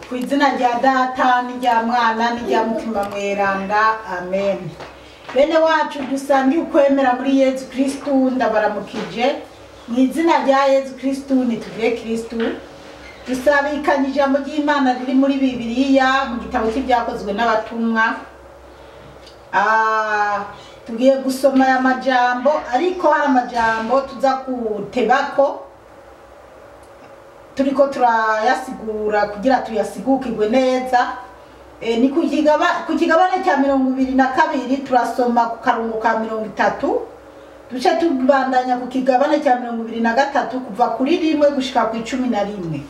Ku izina rya Data n'irya Mwana n'irya Mutima Mweranda, amen. Bene wacu dusangiye ukwemera muri Yezu Kristu, ndabaramukije mu izina rya Yezu Kristu. Nitubwire Kristu. Dusabikanye ijambo ry'Imana riri muri Bibiliya mu gitabo cy'Ibyakozwe n'Abatumwa. Tugiye gusoma aya majambo, ariko hari amajambo tuza kutebako turiko turayasigura kugira tuyasigukirwe neza. Ni ku kigabane cya 22, turasoma ku karungo ka 30, duce tubandanya ku kigabane cya 23 kuva kuri 1 gushika ku 11.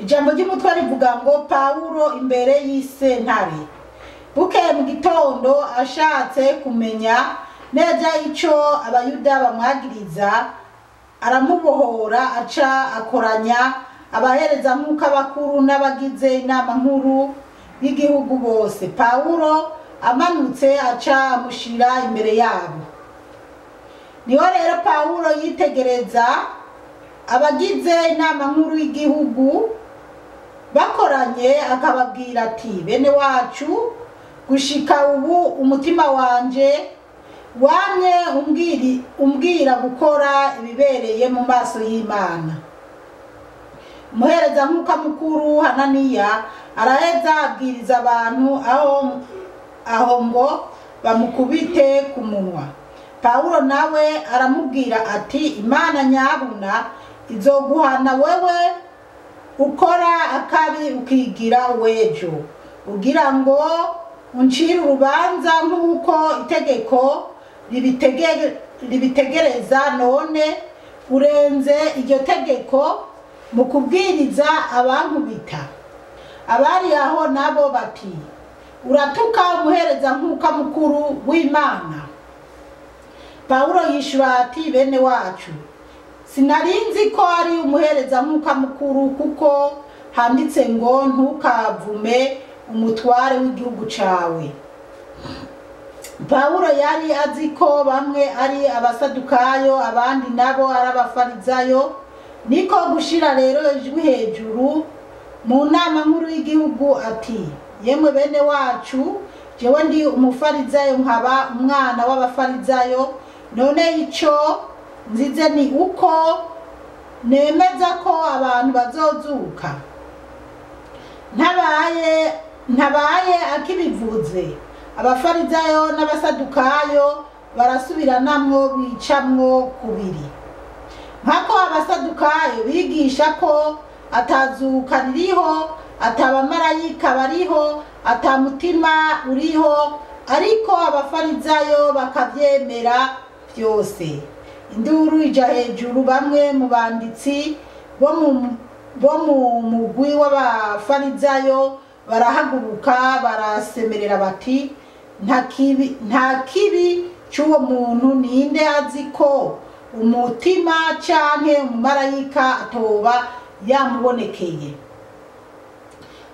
Ijambo ry'umutwe rivuga ngo Pawulo imbere y'isentare. Bukeye mu gitondo, ashatse kumenya neza ico Abayuda bamwagiriza, aramubohora, aca akoranya abahereza nk'uko abakuru n'abagize inama nkuru y'igihugu bose. Pawulo amanutse aca amushira imbere yabo. Niho rero Pawulo yitegereza abagize inama nkuru y'igihugu bakoranye, akababwira ati: "Bene wacu, gushika ubu umutima wanje wamye umbwira gukora ibibereye mu maso y'Imana." Umuhereza nk'uko mukuru Hananiya araheza abwiriza abantu aho ngo bamukubite ku munwa. Pawulo nawe aramubwira ati: "Imana nyabuna izoguhana, wewe ukora akabi ukigira wejo, ugira ngo uncire urubanza nk'uko itegeko ribitegereza, none urenze iryo tegeko mu kubwiriza abankubita." Abari aho nabo bati: "Uratuka umuhereza nk'uko mukuru w'Imana?" Pawulo yishura ati: "Bene wacu, sinarinzi ko ari umuhereza nk'uko mukuru, kuko handitse ngo: 'Ntukavume umutware w'igihugu cawe.'" Pawulo yari azi ko bamwe ari Abasadukayo, abandi nabo ari Abafarizayo. Niko gushira rero ijwi hejuru mu nama nkuru y'igihugu ati: "Yemwe bene wacu, jewe ndi Umufarizayo, nkaba umwana w'Abafarizayo. None ico nzize ni uko nemeza ko abantu bazozuka." Ntabaye akibivuze, Abafarizayo n'Abasadukayo barasubiranamwo, bicamwo kubiri. Nkako Abasadukayo bigisha ko atazuka ririho, atabamarayika bariho, atamutima uriho, ariko Abafarizayo bakavyemera byose. Induru ija hejuru. Bamwe mu banditsi bo mu mugwi w'Abafarizayo barahaguruka, barasemerera bati: "Nta kibi c'uwo muntu, ninde azi ko umutima canke umumarayika atoba yamubonekeye?"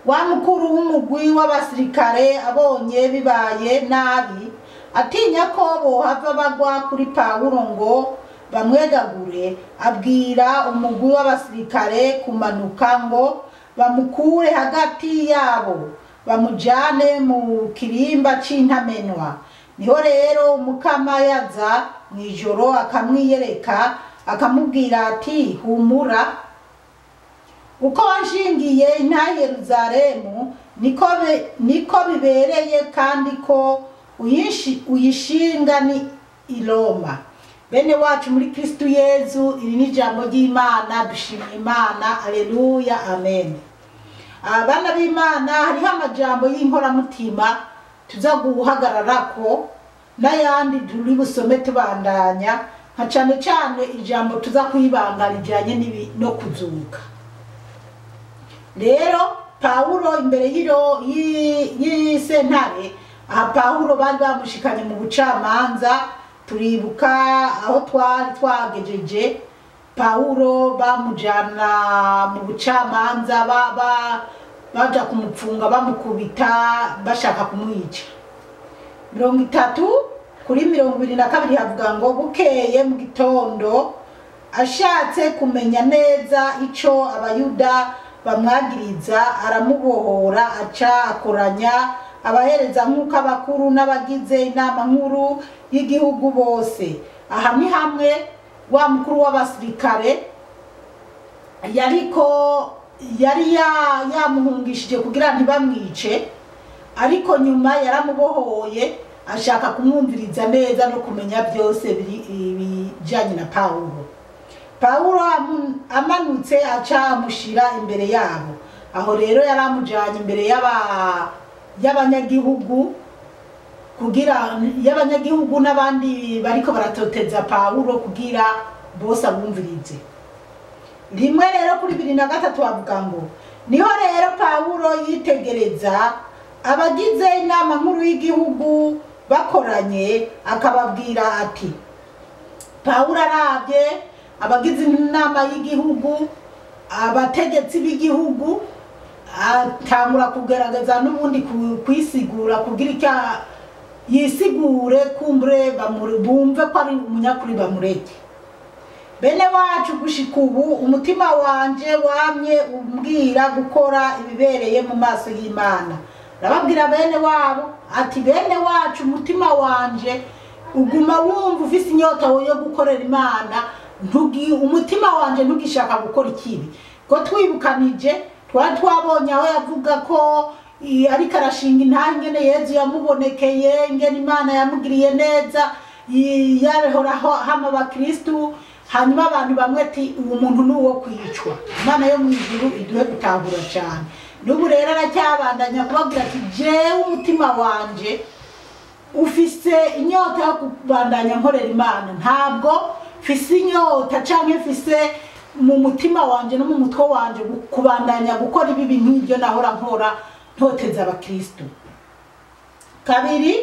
Wa mukuru w'umugwi w'abasirikare abonye bibaye nabi, atinya ko bohava bagwa kuri Pawulo ngo bamwegagure, abwira umugwi w'abasirikare kumanuka ngo bamukure hagati yabo, bamujane mu kirimba c'intamenwa. Niho rero Umukama yaza mw'ijoro, akamwiyereka, akamubwira ati: "Humura, uko wanshingiye intahe Yeruzalemu niko bibereye kandi ko uyishinga ni i Roma." Bene wacu muri Kristu Yezu, iri ni ijambo ry'Imana. Dushimye Imana, aleluya, amen. Abana b'Imana, hariho amajambo y'inkoramutima tuza guhagararako n'ayandi turi busome tubandanya, nka cane cane ijambo tuza kwibanga rijanye no kuzuka. Rero Pawulo imbere y'isentare. Aha Pawulo bari bamushikanye mu bucamanza. Turibuka aho twari twagejeje, Pawulo bamujana mu bucamanza, baja kumupfunga, bamukubita, bashaka kumwica. 30 kuri 22 havuga ngo: "Bukeye mu gitondo, ashatse kumenya neza ico Abayuda bamwagiriza, aramubohora, aca akoranya abahereza nk'uko abakuru n'abagize inama nkuru y'igihugu bose. Aha ni hamwe wa mukuru w'abasirikare yariko yari yamuhungishije kugira ntibamwice, ariko nyuma yaramubohoye ashaka kumwumviriza neza no kumenya byose bijanye na Pawulo. Pawulo amanutse aca amushira imbere yabo. Aho rero yaramujanye imbere y'abanyagihugu kugira y'abanyagihugu n'abandi bariko baratoteza Pawulo kugira bose abumvirize. Rimwe rero kuri 23 avuga ngo niho rero Pawulo yitegereza abagize inama nkuru y'igihugu bakoranye, akababwira ati, Pawulo arabye abagize inama y'igihugu, abategetsi b'igihugu, atangura kugerageza n'ubundi kwisigura kugira icyo yisigure, kumbure bumve ko ari umunyakuri bamureke. Bene wacu, gushika ubu umutima wanje wamye umbwira gukora ibibereye mu maso y'Imana. Arababwira bene wabo ati, bene wacu, umutima wanje uguma wumva ufise inyota yo gukorera Imana, umutima wanje ntugishaka gukora ikibi. Ko twibukanije twari twabonye aho yavuga ko ariko arashinga intahe ingene Yezu yamubonekeye, ingene Imana yamugiriye neza, yarehora hama abakristu. Hanyuma abantu bamwe ati uwo muntu ni uwo kwicwa. Imana yo mu ijuru iduhe gutahura cyane. N'ubu rero aracyabandanya kubabwira ati jewe umutima wanje ufise inyota yo kubandanya nkorera Imana, ntabwo mfise inyota canke mfise mu mutima wanje no mu mutwe wanje kubandanya gukora ibibi nk'ibyo nahora nkora ntoteza abakristo. Kabiri,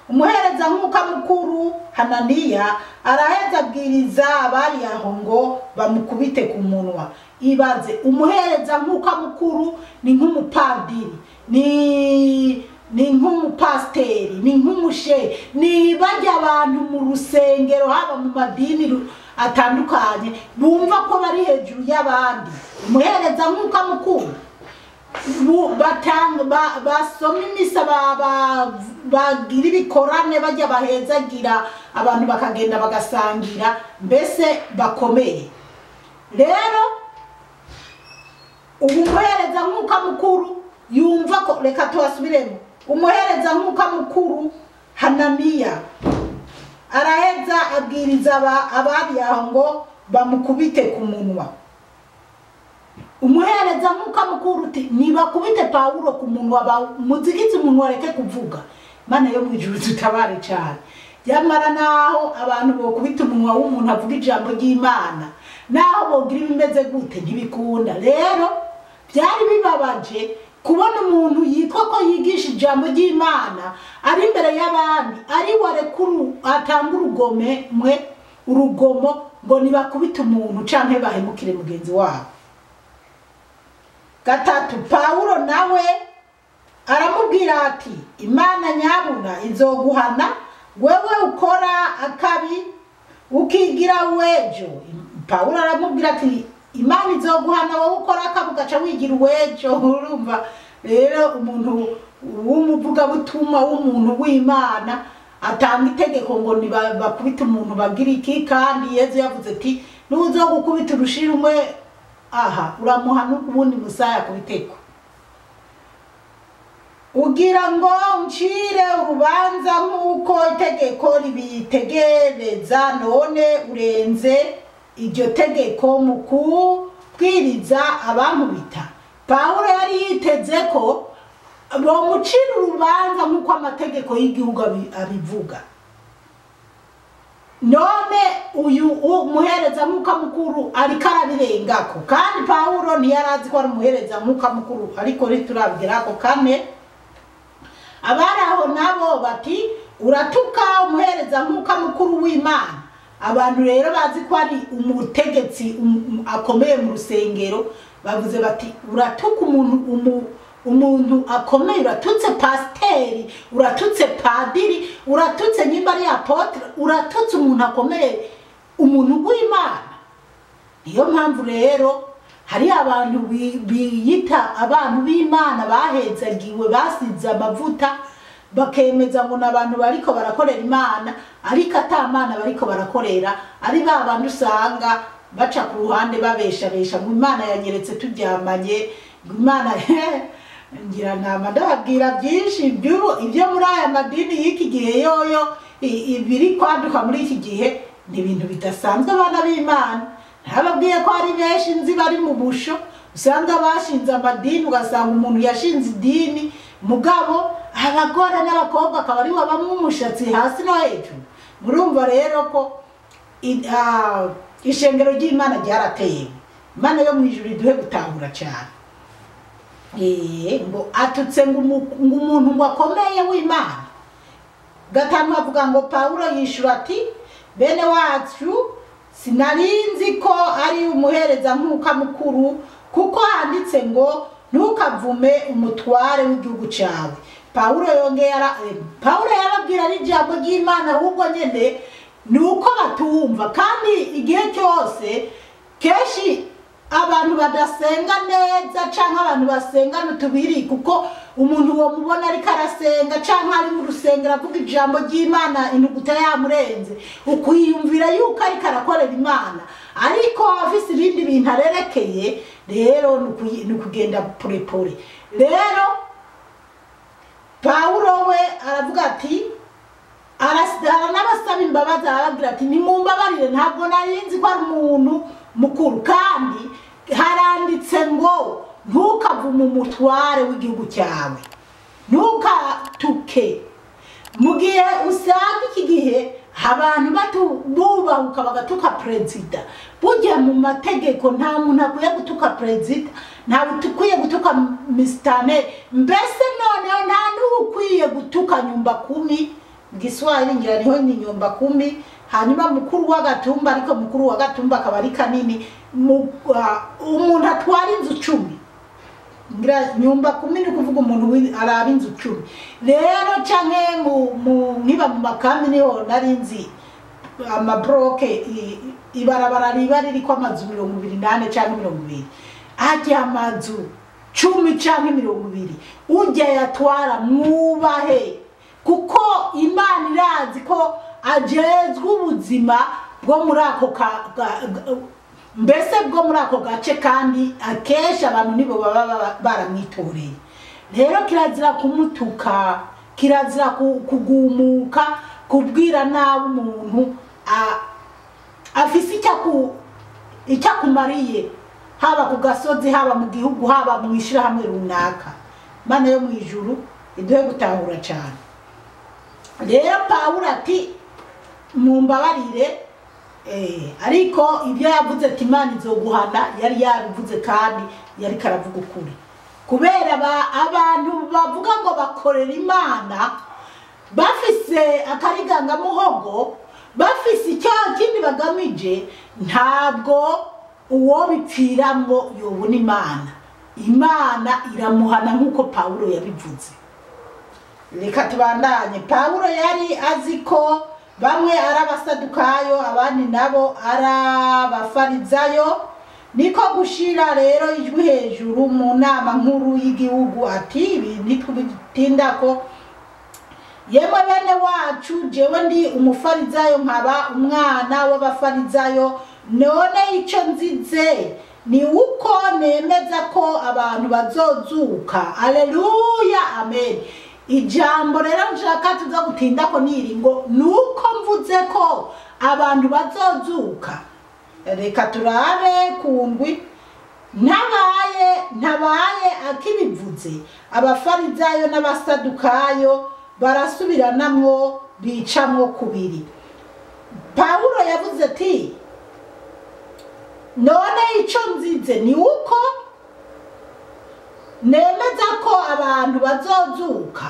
umuhereza nk'uko mukuru Hananiya araheza abwiriza abari aho ngo bamukubite ku munwa. Ibaze, umuhereza nk'uko mukuru ni nk'umupadiri, ni nk'umupasteri, ni nk'umushe, ni bajya abantu mu rusengero haba mu madini atandukanye bumva ko bari hejuru y'abandi. Umuhereza nk'uko mukuru basoma imisa, bagira ibikorane, bajya bahezagira abantu bakagenda bagasangira, mbese bakomeye. Rero ubu umuhereza nk'uko mukuru yumva ko, reka tuhasubiremo, umuhereza nk'uko mukuru Hananiya araheza abwiriza abari aho ngo bamukubite ku munwa. Umuhereza nk'uko mukuru uti nibakubite Pawulo ku munwa, bamuzigize umunwa areke kuvuga. Imana yo mu ijuru tutabare cyane. Nyamara naho abantu bokubita umunwa w'umuntu avuga ijambo ry'Imana, naho bogira ibimeze gute ntibikunda. Rero byari bibabaje kubona umuntu yitwa ko yigisha ijambo ry'Imana ari imbere y'abandi, ari warekuru atanga urugome mwe urugomo ngo nibakubite umuntu canke bahemukire mugenzi wabo. Gatatu, Pawulo nawe aramubwira ati Imana nyabuna izoguhana wewe ukora akabi ukigira wejo. Pawulo aramubwira ati Imana izoguhana wowe ukora akabi ugaca wigira wejo. Urumva rero umuntu w'umuvugabutumwa w'umuntu w'Imana atanga itegeko ngo bakubite umuntu bagira iki, kandi Yezu yavuze ati nuzogukubita urushirumwe aha uramuha n'ubundi musaya kubiteko. Ugira ngo uncire urubanza nk'uko itegeko ribitegereza, none urenze iryo tegeko mu kubwiriza abankubita. Pawulo yari yiteze ko bomucira urubanza nk'uko amategeko y'igihugu abivuga. None uyu umuhereza nk'uko mukuru ariko arabirengako, kandi Pawulo ntiyarazi ko ari umuhereza nk'uko mukuru, ariko ntiturabigirako. Kane, abari aho nabo bati uratuka umuhereza nk'uko mukuru w'Imana. Abantu rero bazi ko ari umutegetsi akomeye mu rusengero, bavuze bati uratuka umuntu akomeye, uratutse pasteri, uratutse padiri, uratutse nyimba ari apotre, uratutse umuntu akomeye, umuntu w'Imana. Niyo mpamvu rero Hari abantu biyita abantu b'Imana bahezagiwe, basize amavuta, bakemeza ngo n'abantu bariko barakorera Imana, ariko ata Mana bariko barakorera, ari ba bantu usanga baca ku ruhande babeshabesha ngo Imana yanyeretse turyamanye, ngo Imana ngira nama ndababwira byinshi ibyo muri aya madini y'iki gihe yoyo ibiri kwaduka muri iki gihe ni ibintu bidasanzwe. Abana b'Imana ntababwiye ko ari benshi nzi bari mu busho, usanga bashinze amadini, ugasanga umuntu yashinze idini mugabo abagore n'abakobwa akaba ari bamwe umushatsi hasi no hejuru. Murumva rero ko ishengero ry'Imana ryaratewe. Imana yo mu ijuru iduhe gutahura cyane. Ngo atutse ngo umuntu ngo akomeye w'Imana. 5 avuga ngo Pawulo yishura ati bene wacu sinarinzi ko ari umuhereza nkuka mukuru, kuko handitse ngo ntukavume umutware w'igihugu cyawe. Pawulo yongera Pawulo yarabwira ari ijambo ry'Imana, ahubwo nyene nuko batumva. Kandi igihe cyose keshi abantu badasenga neza canke abantu basengana utubiri, kuko umuntu wo mubona ariko arasenga canke ari mu rusengero avuga ijambo ry'Imana intuguta yamurenze, ukwiyumvira yuko ariko arakorera Imana, ariko afise ibindi bintu arerekeye. Rero ni ukugenda purepure. Rero Pawulo we aravuga ati aranabasaba imbabazi, arababwira ati nimumbabarire, ntabwo nari nzi ko ari umuntu mukuru, kandi haranditse ngo ntukavume umutware w'igihugu cyawe, ntukatuke. Mu gihe usanga iki gihe abantu bubahuka bagatuka perezida, burya mu mategeko nta muntu akwiye gutuka perezida, nta ukwiye gutuka misitane, mbese noneho nta n'ukwiye gutuka nyumba kumi. Giswahili ngira niho ni nyumba kumi, hanyuma mukuru wa gatumba, ariko mukuru wa gatumba akaba ari kanini, umuntu atwara inzu 10, ngira nyumba kumi ni kuvuga umuntu araba inzu 10. Rero canke nkiba mu makambi niho nari nzi amabroke, ibarabara riba ririko amazu 24 canke 20, ajya amazu 10 canke 20, ujya yatwara mwubahe, kuko Imana irazi ko ajejwe ubuzima bwo muri ako mbese bwo muri ako gace, kandi akesha abantu nibo baba baramwitoreye. Rero kirazira kumutuka, kirazira kugumuka, kubwira nabi umuntu afise icyakumariye, haba ku gasozi, haba mu gihugu, haba mu ishirahamwe runaka. Imana yo mu ijuru iduhe gutahura cyane. Rero Pawulo ati mumbabarire, ariko ibyo yavuze ati Imana izoguhana yari yabivuze, kandi yari karavuga ukuri. Kubera abantu bavuga ngo bakorera Imana bafise akariganga muhogo, bafise icyo kindi bagamije, ntabwo uwo bipfiramwo yobona Imana. Imana iramuhana nk'uko Pawulo yabivuze. Reka tubandanye. Pawulo yari azi ko bamwe ari abasadukayo, abandi nabo ari abafarizayo, niko gushira rero ijwi hejuru mu nama nkuru y'igihugu ati ibi ntitubitindako, yemwe bene wacu, jewe ndi umufarizayo nkaba umwana w'abafarizayo, none icyo nzize ni uko nemeza ko abantu bazozuka. Aleluya, amen. Ijambo rero nshaka tuza gutinda ko niri ngo nuko mvuze ko abantu bazozuka. Reka turabe kundwi ntabaye akibivuze, abafarizayo n'abasadukayo barasubiranamwo bicamwo kubiri. Pawulo yavuze ati none icyo nzize ni uko nemeza ko abantu bazozuka.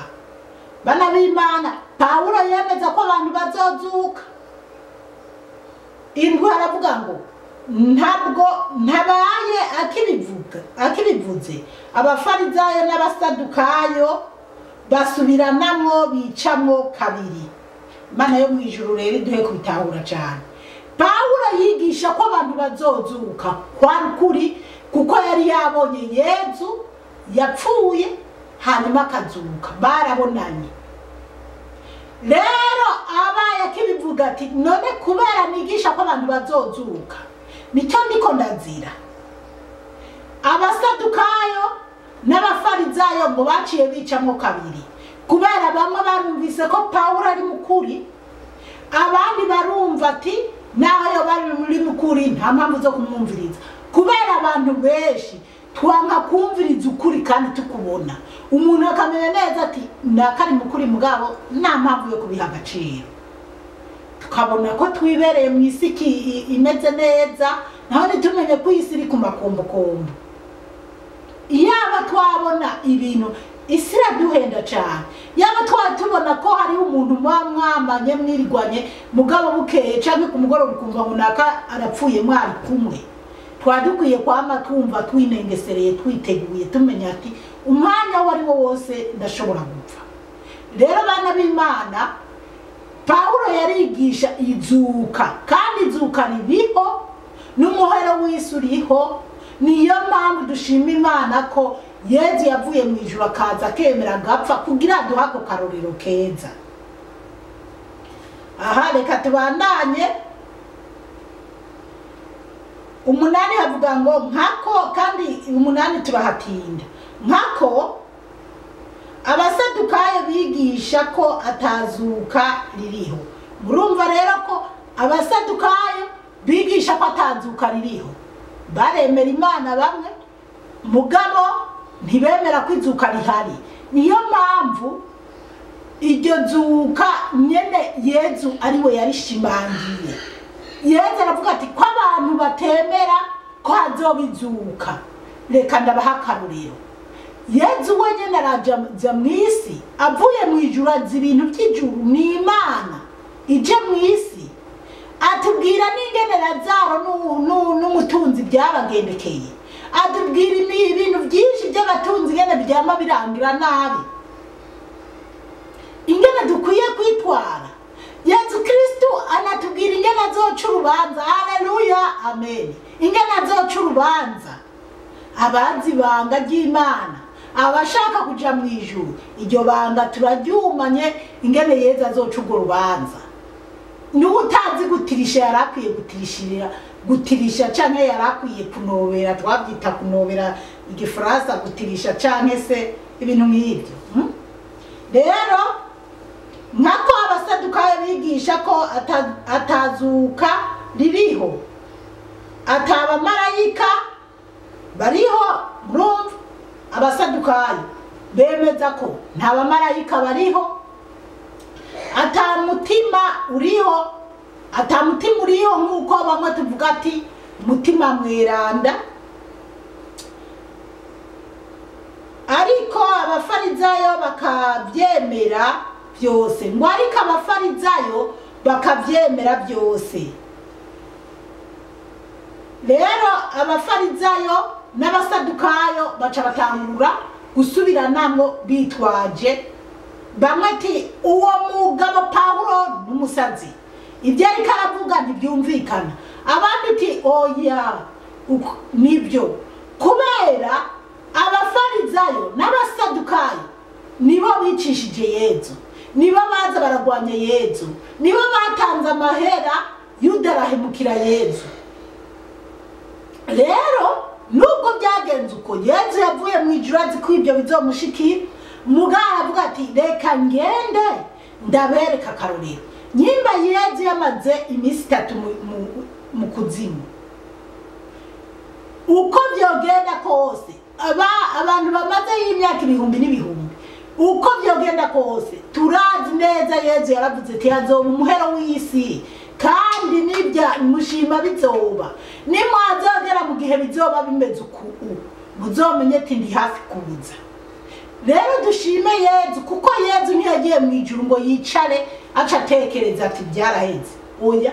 Bana b'Imana, Pawulo yemeza ko abantu bazozuka. Indwi aravuga ngo ntabwo ntabaye akibivuze, abafarizayo n'abasadukayo basubiranamwo bicamwo kabiri. Imana yo mu ijuru rero iduhe kubitahura cyane. Pawulo yigisha ko abantu bazozuka kwa kuri, Kuko yari yabonye Yezu yapfuye hanyuma akazuka, barabonanye. Rero abaye akibivuga ati none kubera nigisha ko abantu bazozuka nicyo ndiko ndazira. Abasadukayo n'abafarizayo ngo baciye bicamwo kabiri, kubera bamwe barumvise ko Pawulo ari mukuri, abandi barumva ati naho yo bari mukuri nta mpamvu zo kumwumviriza. Kubera abantu benshi twanka kumviriza ukuri kandi tukubona, umuntu akamenya neza ati nakari mukuri mugabo nta mpamvu yo kubiha agaciro. Tukabona ko twibereye mu isi imeze neza, naho ntitumenye ko isi iri ku makombokombo. Yaba twabona ibintu isi iraduhenda cyane, yaba twatubona ko hari umuntu mwamwamanye mwirwanye mugabo bukeye canke ku mugoroba ukumva ngo naka arapfuye mwari kumwe, twadukwiye kwama twumva twinengesereye twiteguye tumenya ati umwanya uwo ari wo wose ndashobora gupfa. Rero bana b'Imana, Pawulo yarigisha izuka, kandi izuka ririho n'umuhero w'isi uriho. Niyo mpamvu dushima Imana ko Yezu yavuye mu ijuru akaza akemera agapfa kugira aduhe ako karorero keza. Aha reka tubandanye. 8 havuga ngo nkako, kandi 8 turahatinda. Nkako abasadukayo bigisha ko atazuka ririho. Murumva rero ko abasadukayo bigisha ko atazuka ririho, baremera Imana bamwe mugabo ntibemera ko izuka rihari. Niyo mpamvu iryo zuka nyene Yezu ariwe yarishimangiye. Yezu aravuga ati ko abantu batemera ko hazoba izuka, reka ndabaha akarorero. Yezu wenyene araja mu isi avuye mu ijuru, azi ibintu by'ijuru, ni Imana ije mu isi, atubwira n'ingene Lazaro n'umutunzi byabagendekeye, atubwira ibintu byinshi by'abatunzi ingene byama birangira nabi, ingene dukwiye kwitwara. Yezu Kristu anatubwira ingene azoca urubanza. Haleluya, amen. Ingene azoca urubanza abazi ibanga ry'Imana, abashaka kuja mu ijuru, iryo banga turaryumanye ingene Yezu azoca urwo rubanza. N'utazi gutirisha yarakwiye gutirishirira, gutirisha canke yarakwiye kunobera, twabyita kunobera igifaransa gutirisha canke se ibintu nk'ibyo. Rero nkako abasadukayo bigisha ko atazuka ririho, atabamarayika bariho. Murumva abasadukayo bemeza ko nta bamarayika bariho, atamutima uriho, atamutima uriho nk'uko bamwe tuvuga ati mutima mweranda. Ariko abafarizayo bakabyemera byose, ngo ariko abafarizayo bakabyemera byose. Rero abafarizayo n'abasadukayo baca batangura gusubiranamwo bitwaje bamwe ati uwo mugabo Pawulo n'umusazi, ibyo ariko aravuga ntibyumvikana. Abandi ati oya nibyo, kubera abafarizayo n'abasadukayo nibo bicishije Yezu, nibo baza baragwanya Yezu, nibo batanze amahera Yuda arahemukira Yezu. Rero nubwo byagenze uko, Yezu yavuye mu ijuru azi ko ibyo bizomushikira, mugabo aravuga ati reka ngende ndabereka akarorero. Nyimba Yezu yamaze iminsi 3 mu kuzimu, uko byogenda kose abantu bamaze y'imyaka ibihumbi n'ibihumbi, uko byogenda kose turazi neza Yezu yaravuze ati azoba umuhero w'isi, kandi nibya mushima bizoba, nimwazogera mu gihe bizoba bimeze uku muzomenye ati ndi hafi kuza. Rero dushime Yezu, kuko Yezu ntiyagiye mu ijuru ngo yicare aca atekereza ati byaraheze. Oya,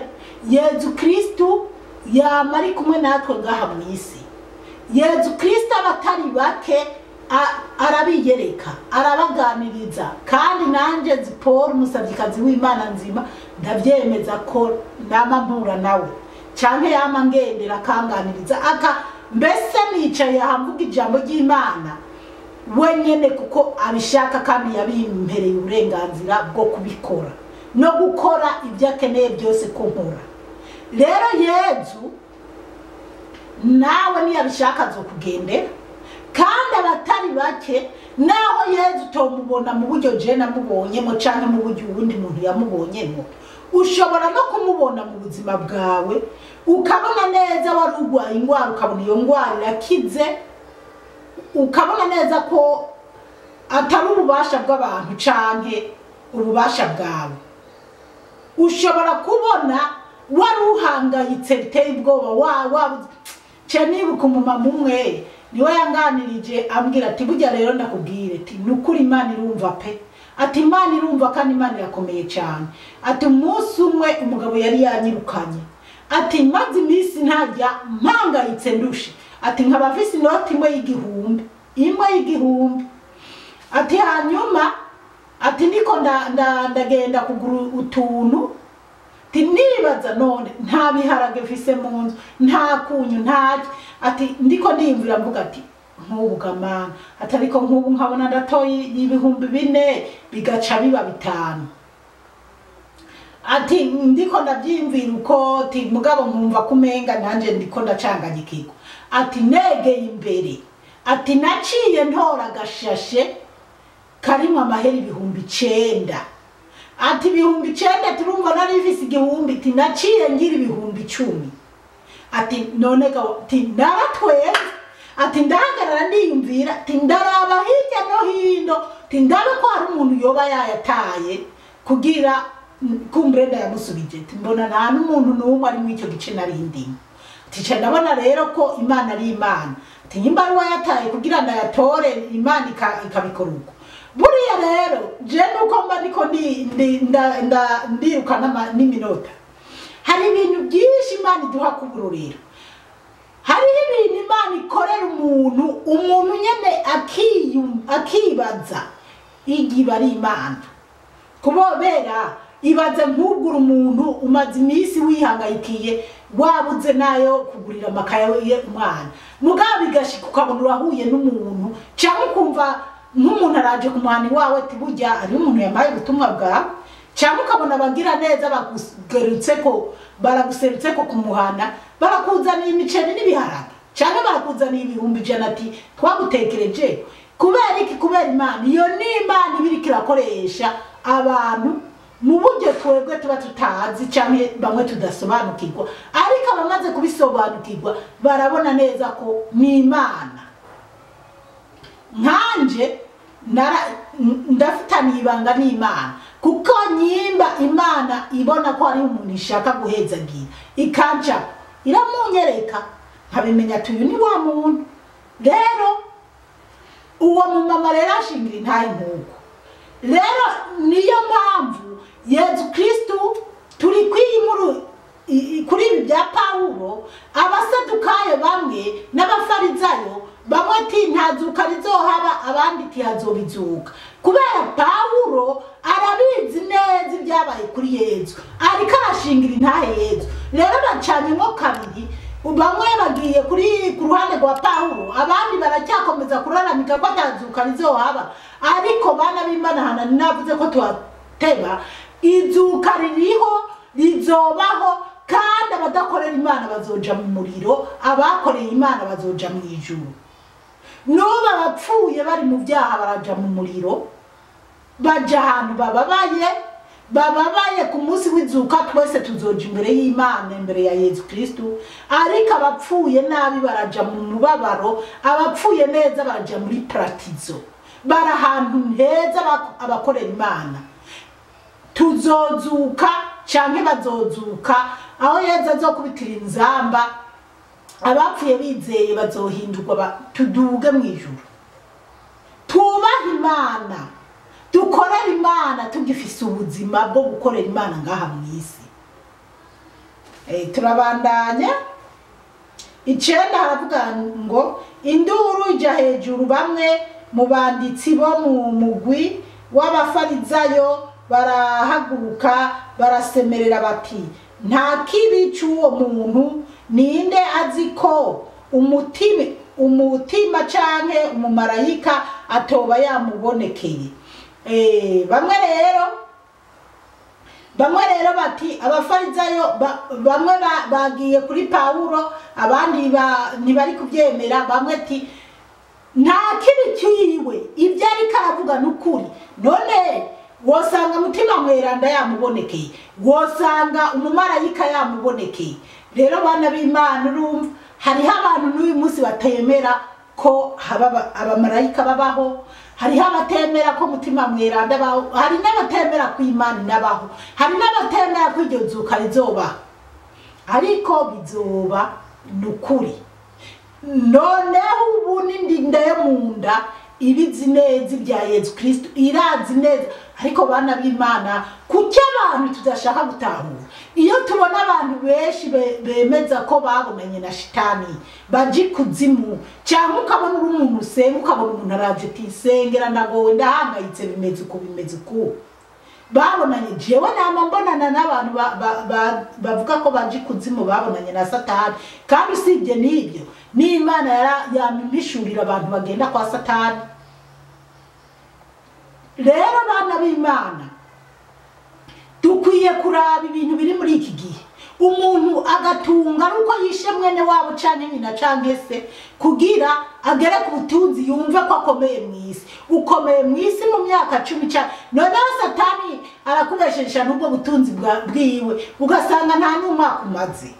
Yezu Kristu yama ari kumwe natwe ngaha mu isi. Yezu Kristu abatari bake arabiyereka, arabaganiriza, kandi nanje Paul umusavyikazi w'Imana nzima ndavyemeza ko nama mpura nawe, canke yama ngendera akanganiriza, Mbese nicaye aha mvuga ijambo ry'Imana wenyene kuko abishaka kandi yabimpereye uburenganzira bwo kubikora no gukora ibyo akeneye byose ko nkora. Rero Yezu nawe niyabishaka azokugendera, kandi abatari bake naho Yezu utomubona mu buryo je namubonyemo canke mu buryo uwundi muntu yamubonyemo, ushobora no kumubona mu buzima bwawe ukabona neza wari urwaye ingwara, ukabona iyo ngwara irakize, ukabona neza ko atari ububasha bw'abantu canke ububasha bwawe. Ushobora kubona wari uhangayitse biteye ubwoba, wa nibuka umumama umwe niwe yanganirije ambwira ati burya rero ndakubwire ati nukuri Imana irumva pe, ati Imana irumva kandi Imana irakomeye cyane. Ati umunsi umwe umugabo yari yanyirukanye, ati maze iminsi ntajya mpangayitse ndushe, ati nkaba mfise inoti imwe y'igihumbi, imwe y'igihumbi. Ati hanyuma ati niko ndagenda kugura utuntu, ati nibaza none nta biharage mfise mu nzu, nta kunyu, ntaki. Ati ndiko ndiyumvira mvuga ati nk'ubu gamana, ati ariko nk'ubu nkabona ndatoye 4000 bigaca biba 5. Ati ndiko ndabyiyumvira uko, ati mugabo nkumva kumenga nanje ndiko ndacanganyikirwa. Ati negeye imbere, ati naciye ntora agashashe karimo amahera 9000. Ati 9000 turumva nari mfise 1000, ati naciye ngira 10000. Ati none ga ati naratwenze, ati ndahagarara ndiyumvira, ati ndaraba hirya no hino, ati ndabe ko hari umuntu yoba yayataye kugira kumbure ndayamusubije. Ati mbona nta n'umuntu n'umwe ari muri icyo gice nari ndimo. Ati nca ndabona rero ko Imana ari Imana, ati nyimba ari uwayataye kugira ndayatore Imana ikabikora uko. Buriya rero je nuko mba ndiko ndiruka n'iminota, hari ibintu byinshi Imana iduha kuburorero. Hariho ibintu Imana ikorera umuntu, umuntu nyene akibaza igiba ari Imana. Kubobera ibaze nk'ugura umuntu umaze iminsi wihangayikiye wabuze nayo kugurira amakaye umwana, mugabo bigashika ukabona urahuye n'umuntu, cyangwa ukumva nk'umuntu araje ku muhani wawe ati burya ari umuntu yamaye ubutumwa bwawe, cyangwa ukabona abagira neza bakugerutseko, baraguserutseko kumuhana, barakuzaniye imiceri n'ibiharage, cyangwa barakuzaniye 100,000 ati twagutekereje. Kubera iki? Kubera Imana. Iyo ni Imana iba iriko irakoresha abantu mu buryo twebwe tuba tutazi canke bamwe tudasobanukirwa, ariko abamaze kubisobanukirwa barabona neza ko ni Imana. Nkanje ndafitaniye ibanga n'Imana, kuko nyimba Imana ibona ko ari umuntu ishaka guhezagira ikanca iramunyereka nkabimenya ati uyu ni wa muntu. Rero uwo mumama rero ashingira intahe nk'uko. Rero niyo mpamvu Yezu Kristu turi kw'iyi kuri ibi bya Pawulo, abasadukayo bamwe n'abafarizayo bamwe ati ntazuka rizohaba, abandi ati hazobizuka. Kubera Pawulo arabizi neza ibyabaye kuri Yezu, ariko arashingira intahe Yezu. Rero bacanyemo kabiri, bamwe bagiye kuri ku ruhande rwa Pawulo, abandi baracyakomeza kuraramika ko atazuka rizohaba. Ariko bana b'Imana hana navuze ko tuhateba, izuka ririho rizobaho, kandi abadakorera Imana bazoja mu muriro, abakoreye Imana bazoja mu ijuru. N'ubu abapfuye bari mu byaha baraja mu muriro, baja ahantu bababaye, bababaye ku munsi w'izuka twese tuzoja imbere y'Imana, imbere ya Yezu Kristu. Ariko abapfuye nabi baraja mu mubabaro, abapfuye neza baraja muri paradizo, bari ahantu heza abakorera Imana. Tuzozuka canke bazozuka, aho Yezu azokubitira inzamba, abapfuye bizeye bazohindurwa tuduge mu ijuru. Tubahe Imana, dukorere Imana tugifise ubuzima bwo gukorera Imana ngaha mu isi. Turabandanya 9 haravuga ngo induru ija hejuru, bamwe mu banditsi bo mu mugwi w'abafarizayo barahaguruka barasemerera bati nta kibi c'uwo muntu, ninde azi ko umutima canke umumarayika atoba yamubonekeye. Bamwe rero bati abafarizayo bamwe bagiye kuri Pawulo, abandi ntibari kubyemera. Bamwe ati nta kibi kiwe, ibyo ariko aravuga n'ukuri. None wosanga Mutima Mweranda yamubonekeye, wosanga umumarayika yamubonekeye. Rero bana b'Imana, urumva hariho abantu n'uyu munsi batemera ko abamarayika babaho, hariho abatemera ko Mutima Mweranda abaho, hari n'abatemera ko Imana inabaho, hari n'abatemera ko iryo zuka rizobaho. Ariko bizoba n'ukuri. Noneho ubu n'indinda yo mu nda ibizi neza ibya Yezu Kristo, irazi neza. Ariko bana b'Imana, kuki abantu tudashaka gutahura? Iyo tubona abantu benshi bemeza ko babonanye na shitani baje ikuzimu, cyangwa ukabona uri umuntu usenga, ukabona umuntu araje ati sengera ndagowe, ndahangayitse, bimeze uku bimeze uku, babonanye. Jewe nama mbonana n'abantu bavuga ko baje ikuzimu, babonanye na Satani. Kandi usibye n'ibyo, n'Imana yamimishurira abantu bagenda kwa Satani. Rero bana b'Imana, dukwiye kuraba ibintu biri muri iki gihe. Umuntu agatunga ari uko yishe mwene wabo canke nyina canke se, kugira agere ku butunzi, yumve ko akomeye mu isi. Ukomeye mu isi mu myaka 10 cyane, noneho Satani arakubeshesha n'ubwo butunzi bwiwe, ugasanga nta n'umwaka umaze.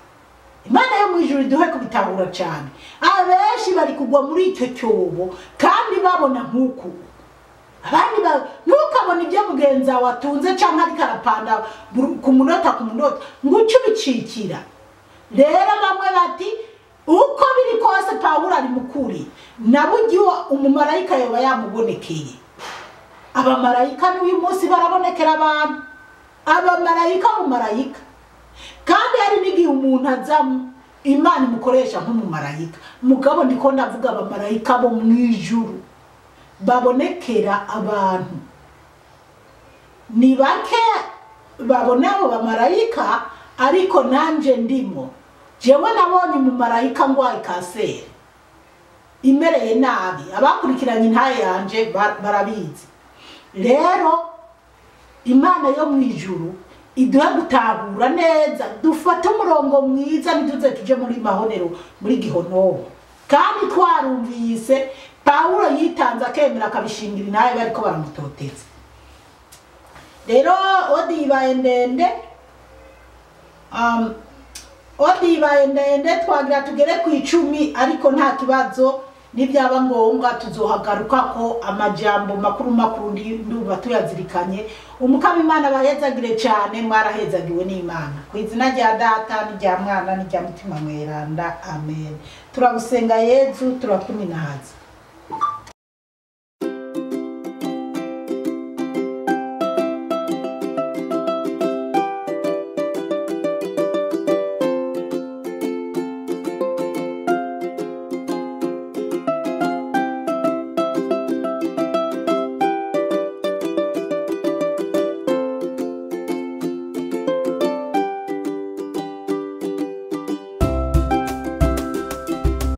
Imana yo mu ijuru iduhe kubitahura cyane. Abenshi bari kugwa muri icyo cyobo kandi babona nk'uku. Abandi ntukabona ibyo mugenzi wawe atunze cyangwa ariko arapanda ku munota ku munota ngo uce ubicikira. Rero bamwe bati uko biri kose Pawulo ari mukuri, naburyo umumarayika yoba yamubonekeye. Abamarayika n'uyu munsi barabonekera abantu, abamarayika mumarayika. Kandi hari n'igihe umuntu aza Imana imukoresha nk'umumarayika. Mugabo ndiko ndavuga abamarayika bo mu ijuru babonekera abantu. Ni bake babona abo bamarayika, ariko nanje ndimo. Jewe nabonye umumarayika ngwaye kanseri imereye nabi, abakurikiranye intaye yanje barabizi. Rero Imana yo mu ijuru iduhe gutahura neza, dufate umurongo mwiza, ntituze tuje muri mahonero muri gihonobo. Kandi twarumvise Pawulo yitanze akemera akabishingira intaye bariko baramutoteza. Rero odi ibaye ndende, odi ibaye ndende, twagira tugere ku 10, ariko nta kibazo, nibyaba ngombwa tuzohagaruka ko amajambo makuru makuru ndumva tuyazirikanye. Umukama Imana bahezagire cyane, mwarahezagiwe n'Imana. Ku izina rya Data n'irya Mwana n'irya Mutima Mweranda, amen. Turagusenga Yezu, turakuminahaza.